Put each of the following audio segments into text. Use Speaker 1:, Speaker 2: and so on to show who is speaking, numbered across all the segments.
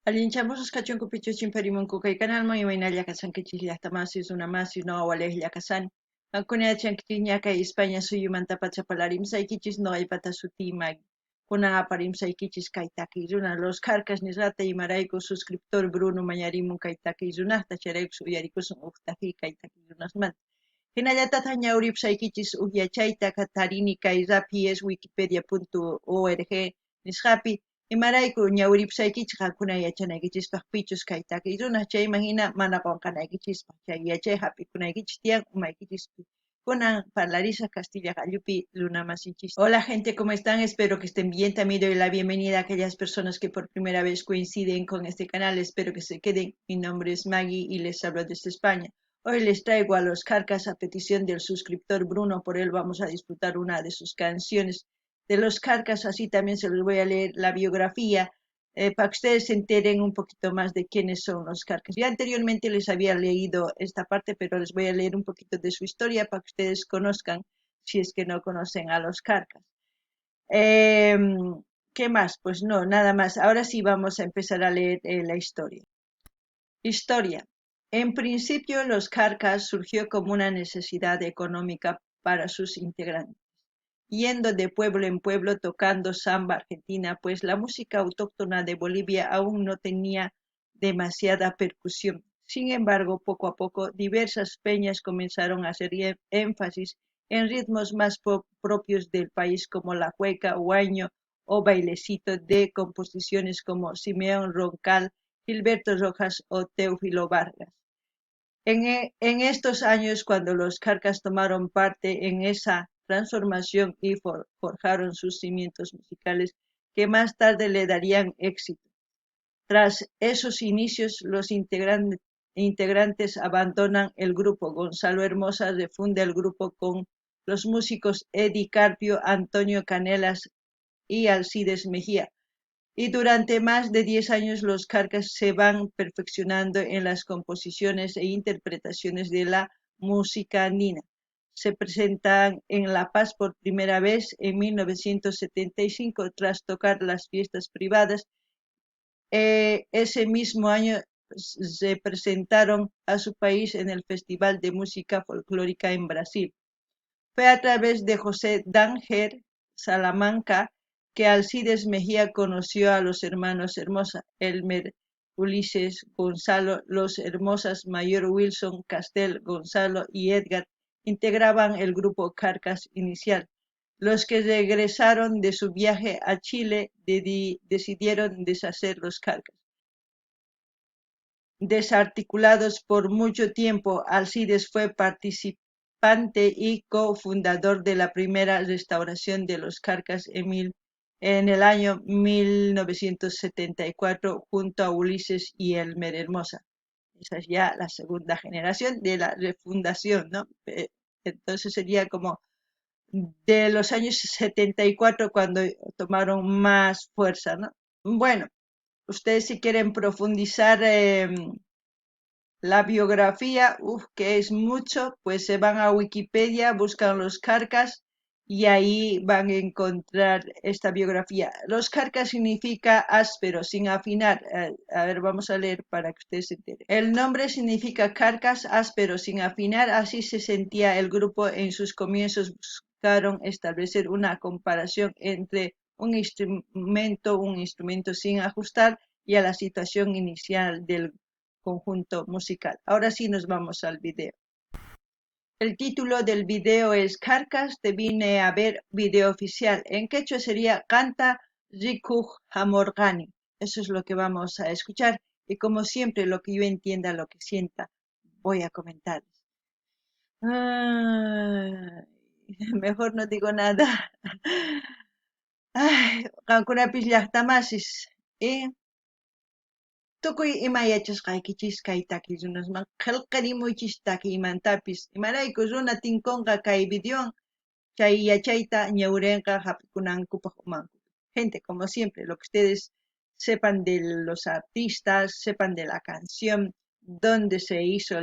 Speaker 1: Allinchamusqas kachunku pichus chimparimunku kay kanalman, imaynalla kashankichis llaqta masi, runa masi, noqa walejlla kashani. Qankuna yachankichis kay España suyumantapacha parlarimusaykichis, noqaypata sutiy Maggie. Kunan aparimusaykichis kay takiy runa Los Kjarkas nisqata, imarayku suscriptor Bruno mañarimun kay takiy runajta, chayraykus uyarikusun uj takiy kay takiy runasmanta. Hinallatataj ñawripusaykichis uj yachayta tarini kay raphi es wikipedia.org nisqapi, imarayku ñawripusaykichis qankuna yachanaykichispaj pichus kay takiy runa, chayman hina mana qonqanaykichispaj, chay yachay hap'ikunaykichis tiyan umaykichispi. Kunan parlarisaj castilla qallupi runa masinchis. Hola gente, ¿cómo están? Espero que estén bien. También doy la bienvenida a aquellas personas que por primera vez coinciden con este canal. Espero que se queden. Mi nombre es Maggie y les hablo desde España. Hoy les traigo a Los Kjarkas a petición del suscriptor Bruno. Por él vamos a disfrutar una de sus canciones. De Los Kjarkas, así también se los voy a leer la biografía para que ustedes se enteren un poquito más de quiénes son los Kjarkas. Ya anteriormente les había leído esta parte, pero les voy a leer un poquito de su historia para que ustedes conozcan, si es que no conocen a los Kjarkas. ¿Qué más? Pues no, nada más. Ahora sí vamos a empezar a leer la historia. Historia. En principio, los Kjarkas surgió como una necesidad económica para sus integrantes, yendo de pueblo en pueblo tocando samba argentina, pues la música autóctona de Bolivia aún no tenía demasiada percusión. Sin embargo, poco a poco, diversas peñas comenzaron a hacer énfasis en ritmos más propios del país como la cueca, huayño o bailecito de composiciones como Simeón Roncal, Gilberto Rojas o Teófilo Vargas. En estos años, cuando los Kjarkas tomaron parte en esa transformación y forjaron sus cimientos musicales que más tarde le darían éxito. Tras esos inicios, los integrantes abandonan el grupo. Gonzalo Hermosa refunde el grupo con los músicos Eddie Carpio, Antonio Canelas y Alcides Mejía. Y durante más de 10 años los Kjarkas se van perfeccionando en las composiciones e interpretaciones de la música andina. Se presentan en La Paz por primera vez en 1975 tras tocar las fiestas privadas. Ese mismo año se presentaron a su país en el Festival de Música Folclórica en Brasil. Fue a través de José Danger Salamanca que Alcides Mejía conoció a los hermanos Hermosa, Elmer, Ulises, Gonzalo, los Hermosas, Mayor Wilson, Castel, Gonzalo y Edgar integraban el grupo Kjarkas inicial. Los que regresaron de su viaje a Chile decidieron deshacer los Kjarkas. Desarticulados por mucho tiempo, Alcides fue participante y cofundador de la primera restauración de los Kjarkas en el año 1974 junto a Ulises y Elmer Hermosa. Esa es ya la segunda generación de la refundación, ¿no? Entonces sería como de los años 74 cuando tomaron más fuerza, ¿no? Bueno, ustedes si quieren profundizar la biografía, que es mucho, pues se van a Wikipedia, buscan los Kjarkas y ahí van a encontrar esta biografía. Los Kjarkas significa áspero, sin afinar. A ver, vamos a leer para que ustedes se enteren. El nombre significa Kjarkas, áspero, sin afinar. Así se sentía el grupo en sus comienzos. Buscaron establecer una comparación entre un instrumento sin ajustar y a la situación inicial del conjunto musical. Ahora sí nos vamos al video. El título del video es Kjarkas, te vine a ver, video oficial. En quechua sería Canta Rikuj Hamorgani. Eso es lo que vamos a escuchar. Y como siempre, lo que yo entienda, lo que sienta, voy a comentarles. Ay, mejor no digo nada. Ay, qankunapis llaqtamasis, Tukuy ima yachasqaykichis kay takiy runasman qillqarimuychis takiymantapis, imarayku runa tinkonqa kay videowan chay yachayta ñawrinqa hap'ikunankupaq umankupi. Gente, como siempre, lo que ustedes sepan de los artistas, sepan de la canción, dónde se hizo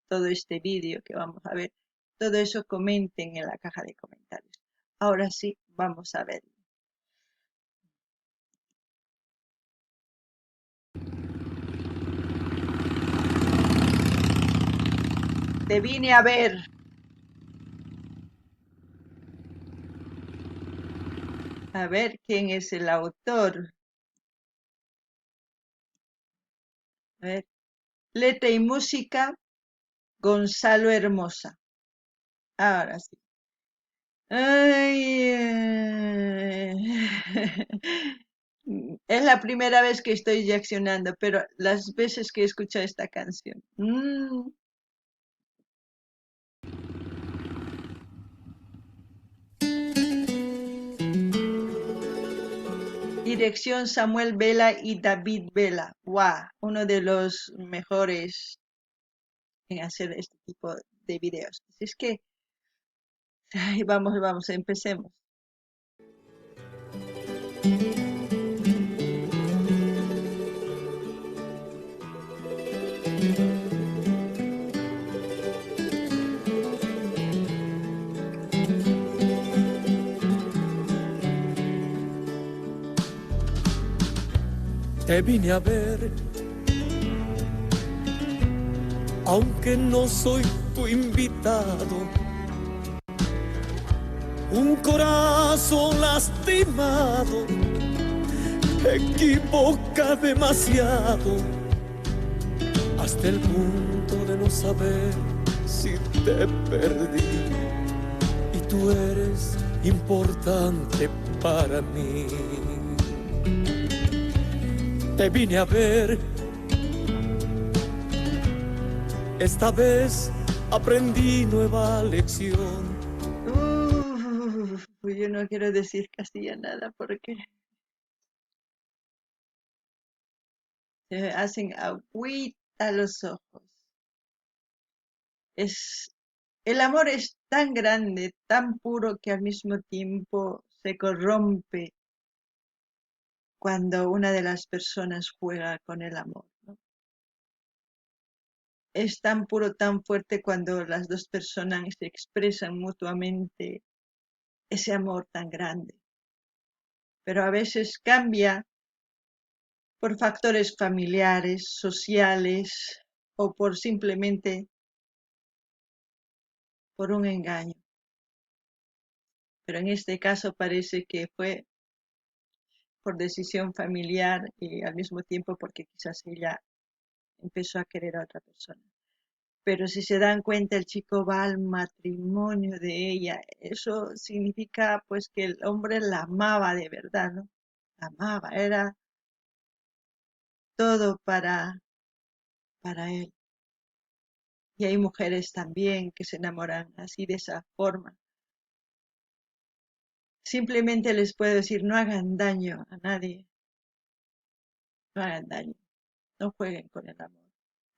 Speaker 1: todo este vídeo que vamos a ver, todo eso comenten en la caja de comentarios. Ahora sí, vamos a verlo. Te vine a ver. A ver quién es el autor. A ver. Letra y música, Gonzalo Hermosa. Ahora sí. Ay, es la primera vez que estoy reaccionando, pero las veces que he escuchado esta canción. Dirección Samuel Vela y David Vela. ¡Guau! Uno de los mejores en hacer este tipo de videos. Así es que, ay, vamos, vamos, empecemos.
Speaker 2: Te vine a ver, aunque no soy tu invitado. Un corazón lastimado equivoca demasiado, hasta el punto de no saber si te perdí. Y tú eres importante para mí. Te vine a ver, esta vez aprendí nueva lección.
Speaker 1: Uf, yo no quiero decir casi ya nada porque se me hacen agüita los ojos. El amor es tan grande, tan puro, que al mismo tiempo se corrompe cuando una de las personas juega con el amor, ¿no? Es tan puro, tan fuerte cuando las dos personas se expresan mutuamente ese amor tan grande. Pero a veces cambia por factores familiares, sociales o por simplemente por un engaño. Pero en este caso parece que fue por decisión familiar y al mismo tiempo porque quizás ella empezó a querer a otra persona. Pero si se dan cuenta, el chico va al matrimonio de ella. Eso significa, pues, que el hombre la amaba de verdad, ¿no? La amaba, era todo para él. Y hay mujeres también que se enamoran así, de esa forma. Simplemente les puedo decir, no hagan daño a nadie. No hagan daño. No jueguen con el amor.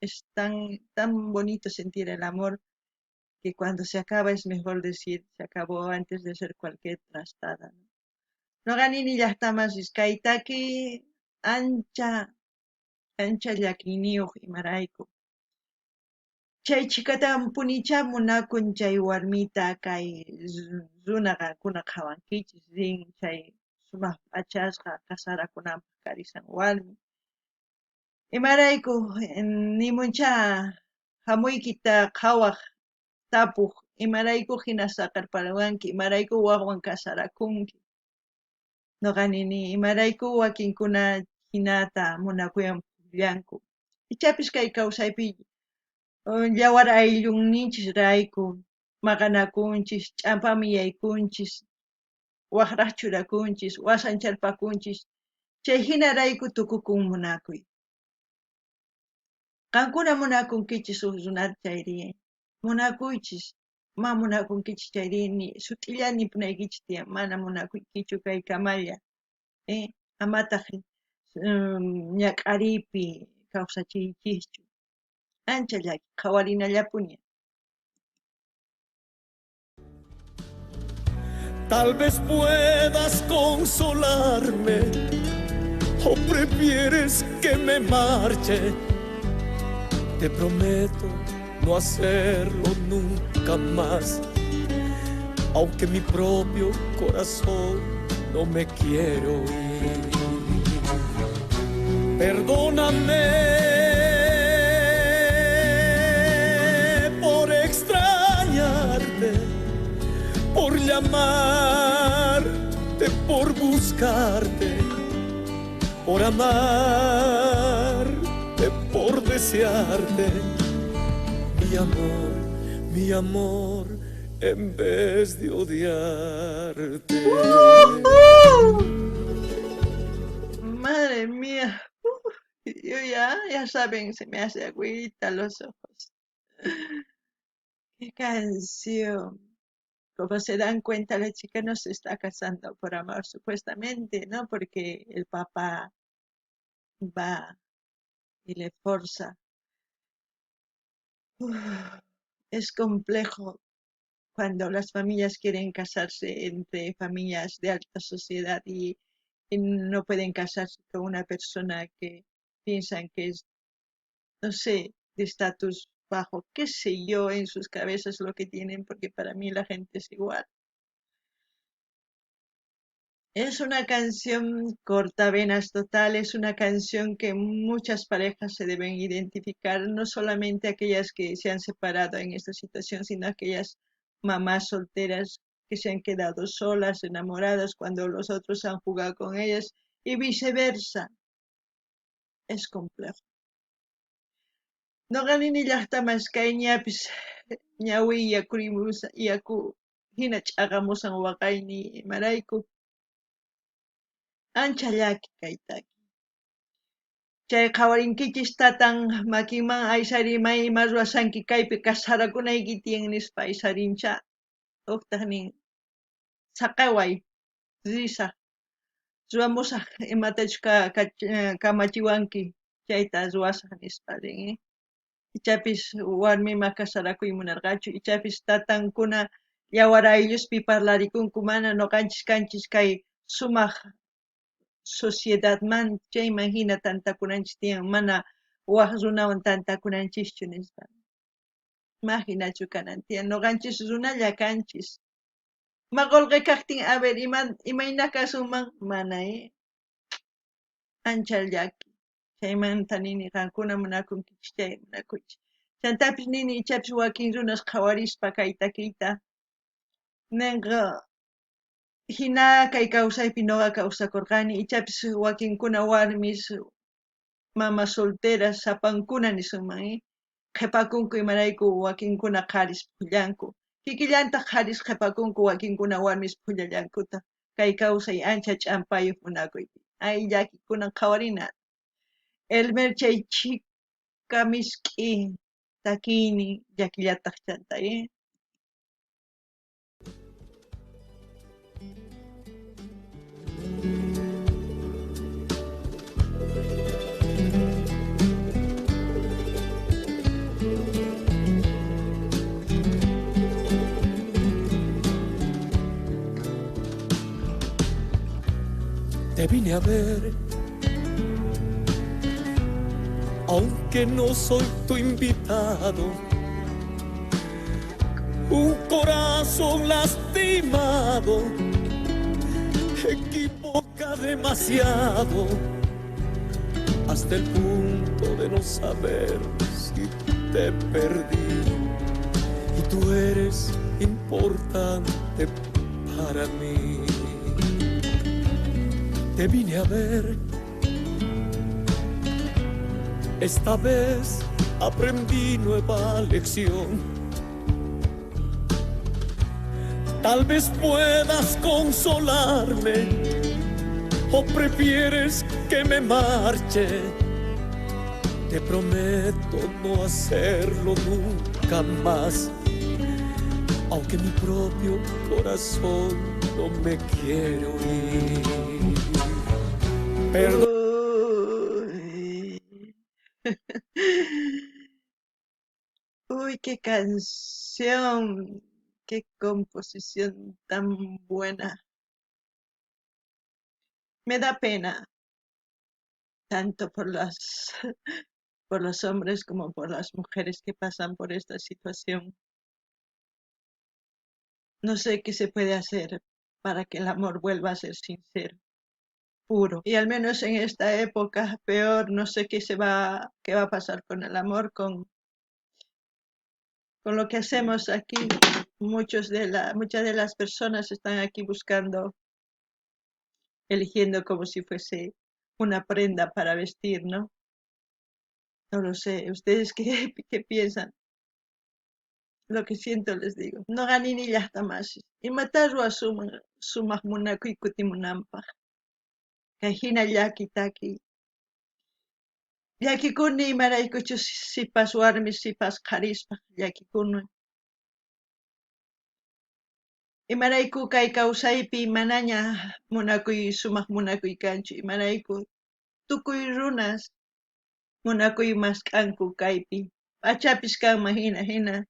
Speaker 1: Es tan bonito sentir el amor que cuando se acaba es mejor decir se acabó antes de hacer cualquier trastada, ¿no? No ganini llaqtamas iskaytaki ancha, ancha llakiyniyuq imarayku. Chay chhikatampunichá munakun chay warmita kay runa qankuna qhawankichis rin chay sumaq p'achasqa kasarakunanpaq karisan warmi. Imarayku nimunchá hamuykita qhawaq tapuq imarayku hina saqerparawanki, imarayku waqwan kasarakunki. Noqa nini imarayku wakinkuna hinata munakuyan pukllanku. Ichapis kay kawsaypi yawar ayllunninchis rayku maqanakunchis, ch'ampami yaykunchis, waqraq churakunchis, wasancharpakunchis, chay hina rayku tukukun munakuy. Qankuna munakunkichis huk runata chayri, munakuychis, ma munakunkichis chayri, ni sut'illa nipunaykichis tiyan, mana munakuykichu kay kamalla, amataq ñak'ariypi kawsachiychischu. Ancha llaki, qhawarinallapuni.
Speaker 2: Tal vez puedas consolarme o prefieres que me marche. Te prometo no hacerlo nunca más, aunque mi propio corazón no me quiere oír. Perdóname por amarte, por buscarte, por amarte, por desearte. Mi amor, en vez de odiarte.
Speaker 1: Madre mía, yo ya saben, se me hace agüita los ojos. ¡Qué canción! Como se dan cuenta, la chica no se está casando por amor, supuestamente, ¿no? Porque el papá va y le forza. Uf, es complejo cuando las familias quieren casarse entre familias de alta sociedad y no pueden casarse con una persona que piensan que es, no sé, de estatus bajo, qué sé yo en sus cabezas lo que tienen, porque para mí la gente es igual. Es una canción cortavenas total, es una canción que muchas parejas se deben identificar, no solamente aquellas que se han separado en esta situación, sino aquellas mamás solteras que se han quedado solas, enamoradas, cuando los otros han jugado con ellas, y viceversa. Es complejo. Noqa nini llaqtamas kay ñapis ñawiy yakurimusa yaku hina ch'aqamusan waqayniy imarayku. Ancha llaki kay taki. Chay qhawarinkichis tatan makinman aysarimay ima ruwasanki kaypi kasarakunayki tiyan nispa aysarincha. Uqtaq nin saqeway risaq ruwamusaq imatachus kamachiwanki chayta ruwasaq nispa rin. Ichapis warmima kasarakuy munarqachu, ichapis tatankuna yawar aylluspi parlarikunku mana noqanchis kanchis kay sumaq sociedadman chayman hina tantakunanchis tiyan, mana waj runawan tantakunanchischu nispa. Imaginachu kanan tiyan, noqanchis runalla kanchis. Ma qolqe kaqtin, a ver, imayna kasunman, mana, Ancha llaki. Chaymanta nini qankuna munakunkichis chay munakuychis. Chantapis nini ichapis wakin runas qhawarispa kay takiyta nenqa hina kay kawsaypi noqa kawsakurqani, ichapis wakinkuna warmis mama solteras sapankuna nisunman, qhipakunku imarayku wakinkuna qharis phullanku. Kikillantaq qharis qhipakunku wakinkuna warmis phullallankutaq. Kay kawsay ancha ch'ampayuq munakuypi. Ay llakikunan qhawarina. Elmer chay chhika misk'i takiynin llakillataq chanta,
Speaker 2: Te vine a ver, aunque no soy tu invitado, un corazón lastimado equivoca demasiado hasta el punto de no saber si te perdí, y tú eres importante para mí. Te vine a ver, esta vez aprendí nueva lección. Tal vez puedas consolarme o prefieres que me marche. Te prometo no hacerlo nunca más, aunque mi propio corazón no me quiere oír. Perdón.
Speaker 1: Uy. Uy, qué canción, qué composición tan buena. Me da pena, tanto por los hombres como por las mujeres que pasan por esta situación. No sé qué se puede hacer para que el amor vuelva a ser sincero, puro. Y al menos en esta época, peor, no sé qué va a pasar con el amor, con lo que hacemos aquí. Muchos de la, muchas de las personas están aquí buscando, eligiendo como si fuese una prenda para vestir, ¿no? No lo sé. ¿Ustedes qué piensan? Lo que siento les digo. Noqa nini llaqtamasis. Imatá ruwasunman sumaq munakuy kutimunanpaq? Kay hina llaki takiy. Llakikuni imaraykuchus sipas warmis sipas qharispaq llakikuni. Imarayku kay kawsaypi manaña munakuy sumaq munakuy kanchu? Imarayku tukuy runas munakuy mask'anku kaypi? P'achapis kanman hina hina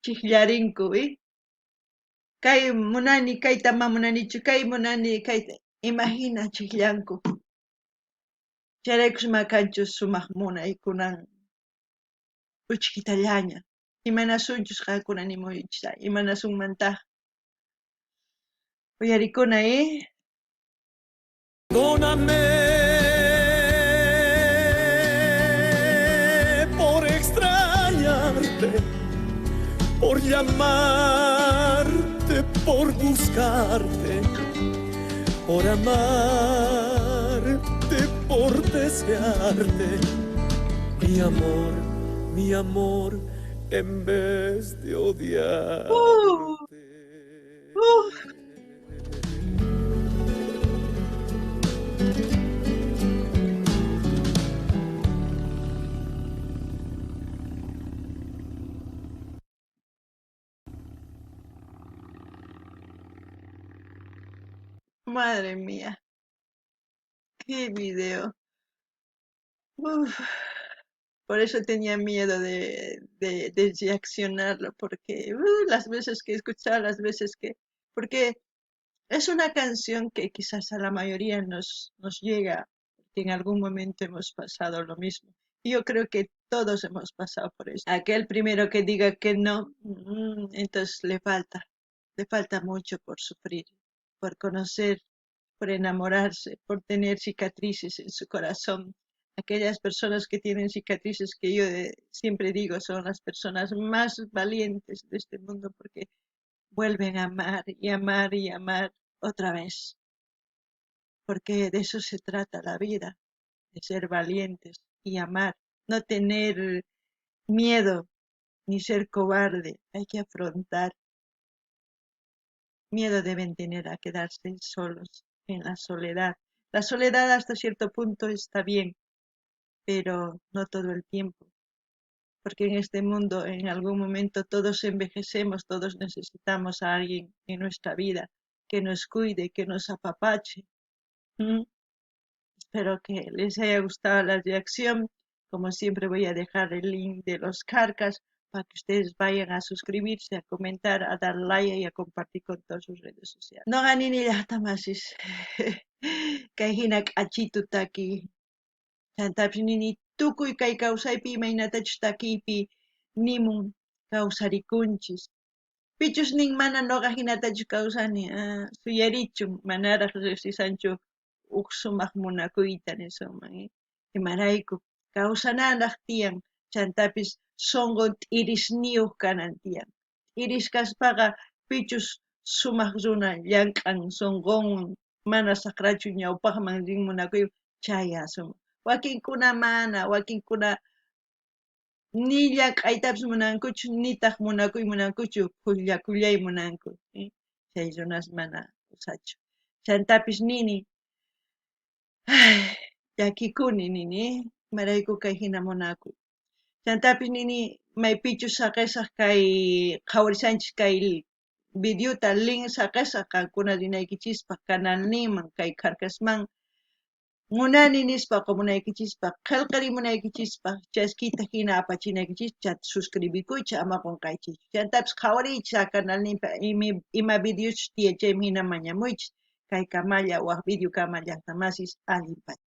Speaker 1: chijllarinku, ¿eh? Kay munani, kayta ma munanichu, kay munani, kayta, imahina chijllanku. Chayraykus ma kanchu sumaq munay kunan uchkitallaña. Imanasunchus qankuna nimuychis, imanasunmantaq. Uyarikuna, ¿eh?
Speaker 2: Perdóname por extrañarte, por llamarte, por buscarte, por amarte, por desearte. Mi amor, en vez de odiarte.
Speaker 1: Madre mía, qué video. Uf, por eso tenía miedo de reaccionarlo, porque las veces que he escuchado, las veces que... Porque es una canción que quizás a la mayoría nos llega, porque en algún momento hemos pasado lo mismo. Y yo creo que todos hemos pasado por eso. Aquel primero que diga que no, entonces le falta mucho por sufrir, por conocer, por enamorarse, por tener cicatrices en su corazón. Aquellas personas que tienen cicatrices, que yo siempre digo, son las personas más valientes de este mundo, porque vuelven a amar y amar y amar otra vez. Porque de eso se trata la vida, de ser valientes y amar, no tener miedo ni ser cobarde, hay que afrontar. Miedo deben tener a quedarse solos en la soledad. La soledad hasta cierto punto está bien, pero no todo el tiempo, porque en este mundo en algún momento todos envejecemos, todos necesitamos a alguien en nuestra vida que nos cuide, que nos apapache. Espero que les haya gustado la reacción. Como siempre voy a dejar el link de los Kjarkas para que ustedes vayan a suscribirse, a comentar, a dar like y a compartir con todas sus redes sociales. Noqa nini llaqtamasis. Kay hina k'achitu taki. Chantapis nini tukuy kay kawsaypi imaynatachus takiypi nimun kawsarikunchis. Pichus nin mana noqa hinatachu kawsani, suyarichu manaraj riqsisanchu uj sumaq munakuyta nisunman, Imarayku kawsanaraj tiyan, chantapis sonqo t'irisniyuq kanan tiyan. T'iris kaspaqa pichus sumaq runa llank'an sonqonwan mana saqrachu ñawpaqman rin munakuy chaya sumaq. Wakinkuna mana, wakinkuna ni llank'aytapis munankuchu, nitaq munakuy munankuchu, phullakullay munanku. Chay runas mana usachu. Chantapis nini, ay, llakikuni nini, imarayku kay hina munakuy. Chantapis nini, maypichus saqesaq kay qhawarisanchis kay videota link saqesaq qankuna rinaykichispaq canalninman kay Kjarkasman munani nispa qomunaykichispaq, qhelqarimunaykichispaq, chaskita hina apachinaykichis, chat suscribikuychis ama qonqaychischu. Chantapis qhawariychis canalninpa ima videos tiyan chayman hina mañamuychis. Kay kamalla waj video kama llaqtamasis allin pacha.